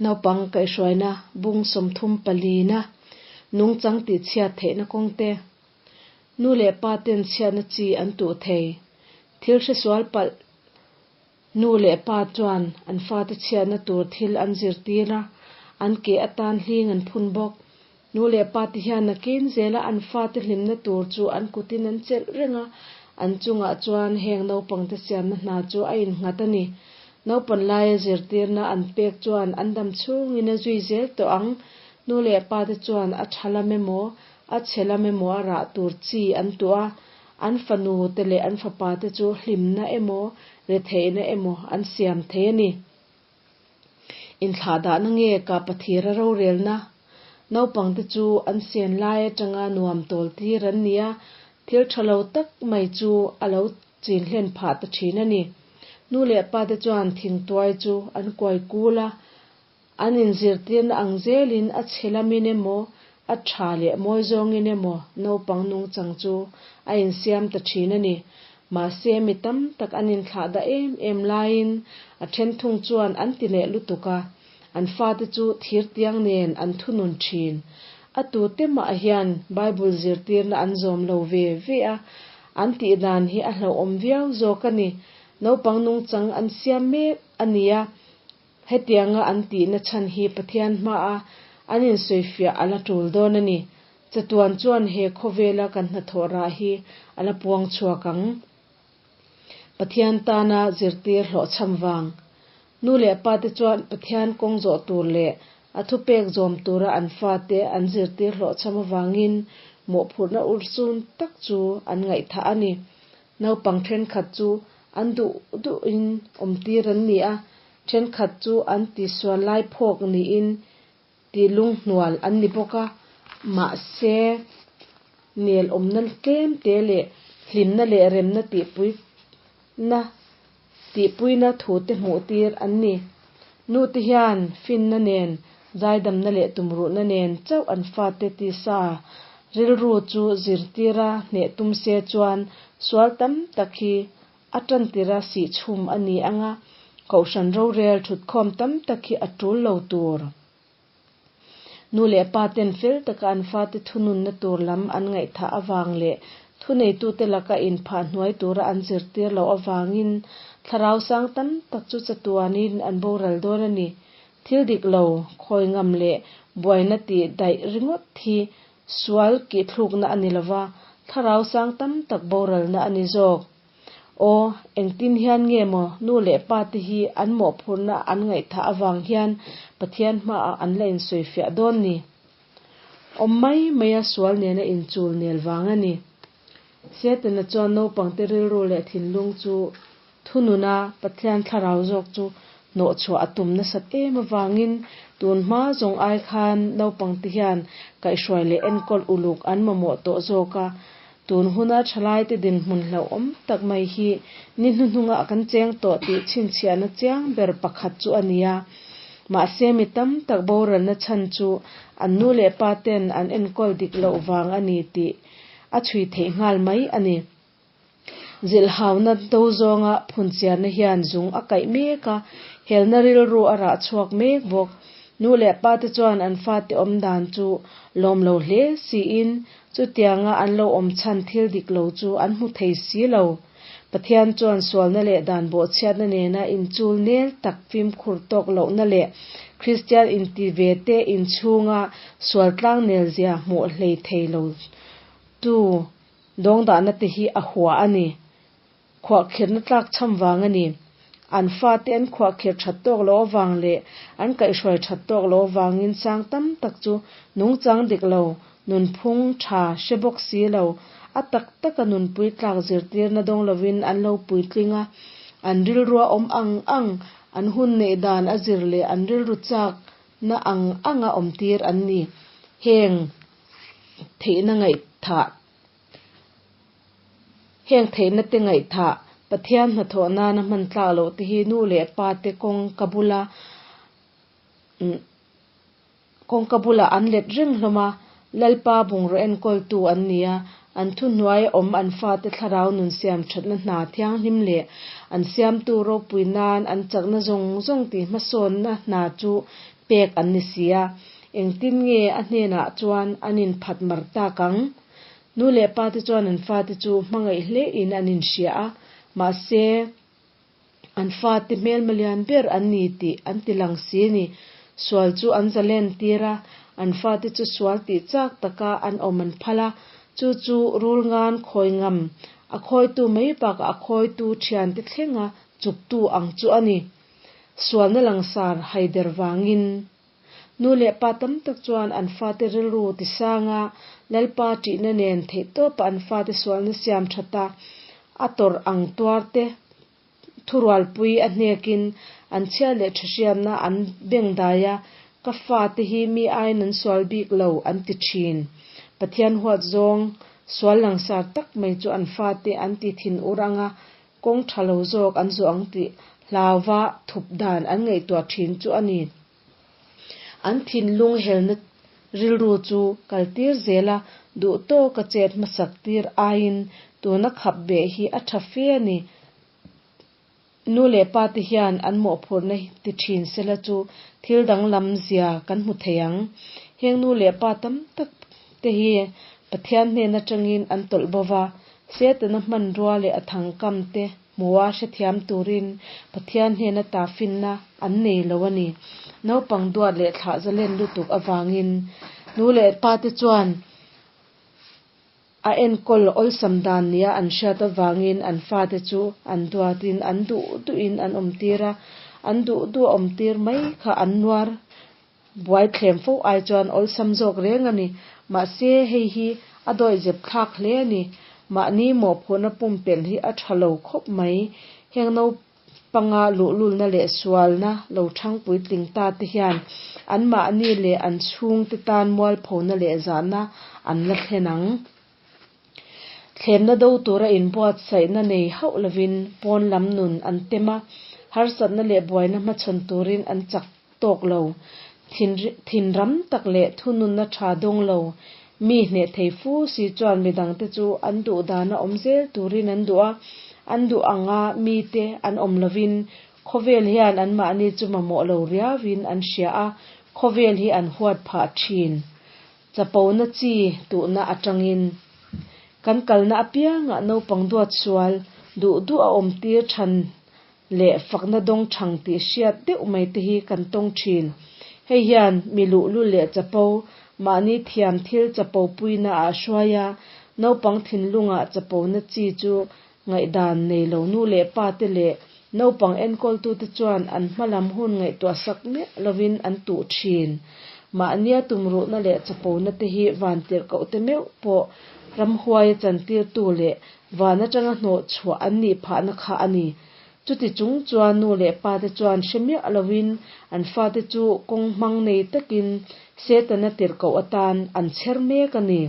Naupang kaihhruaina bung 34 na nungchang tihchhiat theihna kawngte, nu leh pa ten chhiatna chi an tuh thei. Thil hresual palh Nu leh pa chuan an fate chhiatna tur thil an zirtir a, an ke atan hling an phun bawk. Nu leh pa te hian nakin zela an fate hlimna tur chu an kutin an chelh reng a, an chungah chuan heng naupangte siamna hna chu a innghat a ni. Naupan laia zirtirna an pek chuan an dam chhungin a zui zel tawh ang. Nu leh pa te chuan a tha lam emaw, a chhe lam emaw a rah tur chi an tuah a, An fanu te leh an fapa te chu hlimna emaw, retheihna emaw an siam thei a ni. Inthlahdahna nge ka pathira rorelna? Naupang te chu an sen lai atanga nuam tawl tir an ni a, thil tha lo tak mai chu a lo chin hlen phah ta thin a ni. Nu leh pa te chuan thingtuai chu an kuai kul a, An inzirtirna ang zelin a chhe lamin emaw, a tha leh mawi zawngin emaw naupang nungchang chu a insiam ta thin a ni. Mahse, mi tam tak an inthlah dah em em laiin a then thung chuan an ti leh lutuk a, an fate chu thirtiang nen an thunun thin. A tute mah hian Bible zirtirna an zawm lo ve ve a, an tih dan hi a hlauhawm viau zawk a ni. Naupang nungchang an siam mek a nia, Hetianga an tihna chhan hi Pathian hmaa an insawifiah a la tul dawn a ni. Chatuan chuan he khawvela kan hnathawh rah hi a la puang chhuak ang. Pathian tana zirtir hlawhchham vang. Nu leh pate chuan Pathian kawng zawh tur leh a thupek zawm tura an fate an zirtir hlawhchham avangin mawhphurhna urhsun tak chu an ngaihthah a ni. Naupang thenkhat chu an duh duhin awmtir an ni a, thenkhat chu an tihsual lai phawk niin tih lunghnual an ni bawk a. Mahse, nel awmna tlem te leh hlimna leh remna tihpuina tihpuina thute hmuhtir an ni. Nute hian finna nen, zaidamna leh tumruhna nen chauh an fate tisa rilru chu zirtira hneh tum se chuan sual tam tak hi a tantira sihchhum a ni ang a, kohhran rorel thutkhawm tam tak hi a tul lo tur. Nu leh pa ten fel taka an fate thununna tur lam an ngaihthah avang leh thuneitute laka inphah hnuai tura an zirtir loh avangin thlarau sang tam tak chu chatuanin an boral dawn a ni. Thil dik lo, khawi ngam leh buaina tih daih ringawt hi sual kihthlukna a ni lova, thlarau sang tam tak boralna a ni zawk. Aw, engtin hian nge maw nu leh pa te hi an mawhphurhna an ngaihthah avang hian Pathian hmaah an la insawifiah dawn ni? Awm mai maia sual nena inchul nel vang a ni. Setana chuan naupangte rilru leh thinlung chu thununa Pathian thlarau zawk chu hnawhchhuah a tum nasat em avangin tun hma zawng ai khan naupangte hian kaihhruai leh enkawl uluk an mamawh tawh zawk a, Tun huna thalaite dinhmun hlauhawm tak mai hi ni hnuhnungah kan cheng tawh tih chhinchhiahna chiang ber pakhat chu a ni a. Mahse mi tam tak boralna chhan chu an nu leh pa ten an enkawl dik loh vang a ni tih a chhui theih nghal mai a ni. Zilhhauna do zawnga phunchiarna hian zung a kaih mek a, helna rilru a rah chhuak mek bawk. Nu leh pa te chuan an fate awm dan chu lawm lo hle siin Chutianga an lo awm chhan thil dik lo chu an hmu thei si lo. Pathian chuan sualna leh dan bawhchhiatna nena inchul nel tak fimkhur tawk lohna leh Kristian inti ve te inchhunga sual tlang nel zia hmuh hlei thei lo tu dawngdahna te hi a hua a ni. Khuahkhirhna tlak chham vang a ni. An fate an khuahkhirh that tawk loh avang leh an kaihhruai that tawk loh avangin sang tam tak chu nungchang dik lo, nunphung tha hre bawk si lo, a tak taka nunpui tlak zirtirna dawng lovin an lo puitling a, an rilrua awm ang ang, an hun neih dan a zir leh an rilru chakna ang anga awmtir an ni. Heng theihna ngaihthah. Heng theihna te ngaihthah, Pathian hnathawh nana hman tlak loh te hi nu leh pa te kawngka bula kawngka bulah an let reng hlawm a, Lalpa bungraw enkawltu an ni a, An thuhnuai awm an fate thlarau nun siam thatna hna thianghlim leh an siamtu ropui nan an chakna zawng zawng tih hmasawnna hna chu pek an ni si a. Engtin nge a hnenah chuan an inphat mar tak ang? Nu leh pa te chuan an fate chu hmangaih hlein an inhria a, mahse, an fate hmelma lian ber an ni tih an ti lang si a ni. Sual chu an zalen tir a, an fate chu sual tih chak taka an awm an phal a, chu chu rul ngan khawi ngam, a khawitu mai bakah a khawitu thiante thlenga chuktu ang chu a ni. Sualna langsar haider vangin. Nu leh pa tam tak chuan an fate rilru tisanga Lalpa ṭihna nen theihtawpa an fate sualna siam ṭhata a tawrh ang tuarte thurualpui a hnekin an chhia leh ṭha hriatna an bengdai a, Ka fate hi mi aiin an sual bik lo an ti ṭhin. Pathian huat zawng sual langsar tak mai chu an fate an ti thin ur anga kawng ṭha lo zawk an zawh ang tih hlauva thup dan an ngaihtuah ṭhin chu a ni. An thinlung helna rilru chu kaltir zel a, duh tawka chet hmasak tir aiin tuna khap beh hi a tha fe a ni. Nu leh pa te hian an mawhphurhna ti thin sela chu thil danglam zia kan hmu thei ang. Heng nu leh pa tam tak te hi Pathian hnen atangin an tawlh bo va, Setana hmanrua leh a thangkam te hmua hrethiam turin Pathian hnena ta finna an nei lo a ni. Naupang duat leh thlah zalen lutuk avangin nu leh pa te chuan a enkawl awlsam dan nia an hriat avangin an fate chu an duatin an duh duhin an awmtir a, an duh duh a awmtir mai kha an nuar Buai thlem fo ai chuan awlsam zawk reng a ni. Mahse, hei hi a dawihzep thlak hle a ni. Mahni mawhphurhna pumpelh hi a tha lo khawp mai. Heng naupanga luhlulna leh sualna lo thang puitling ta te hian anmahni leh an chhungte tan mualphona leh zahna an la thlen ang. Thlemna do tura inbuatsaihna nei hauh lovin pawn lam nun an tem a, harsatna leh buaina hmachhawn turin an chak tawk lo. Thinram tak leh thununna tha dawng lo mi hneh thei fu si chuan midangte chu an duh dana awm zel turin an duh a, an duh anga mite an awm lovin khawvel hian anmahni chu mamawh lo riauin an hria a, khawvel hi an huat phah thin. Chapona chi tuhna atangin kan kalna apiangah naupang duat sual duh duh a awm tir than leh fakna dawng thang tih hriat deuh mai te hi kan tawng thin. Hei hian mi luhlul leh chapo, mahni thiam thil chapo puina ah hruai a, naupang thinlungah chapona chi chu ngaihdan nei lo nu leh pa te leh naupang enkawltute chuan an hmalam hun ngaihtuah sak miah lovin an tuh thin. Mahnia tumruhna leh chapona te hi vantirhkoh te meuh pawh ramhuaia chantirtu leh van atanga hnawh chhuah an nih phahna kha a ni. Chuti chung chuan nu leh pa te chuan hre miah lovin an fate chu kawng hmang nei takin Setana tirhkoh atan an chher mek a ni.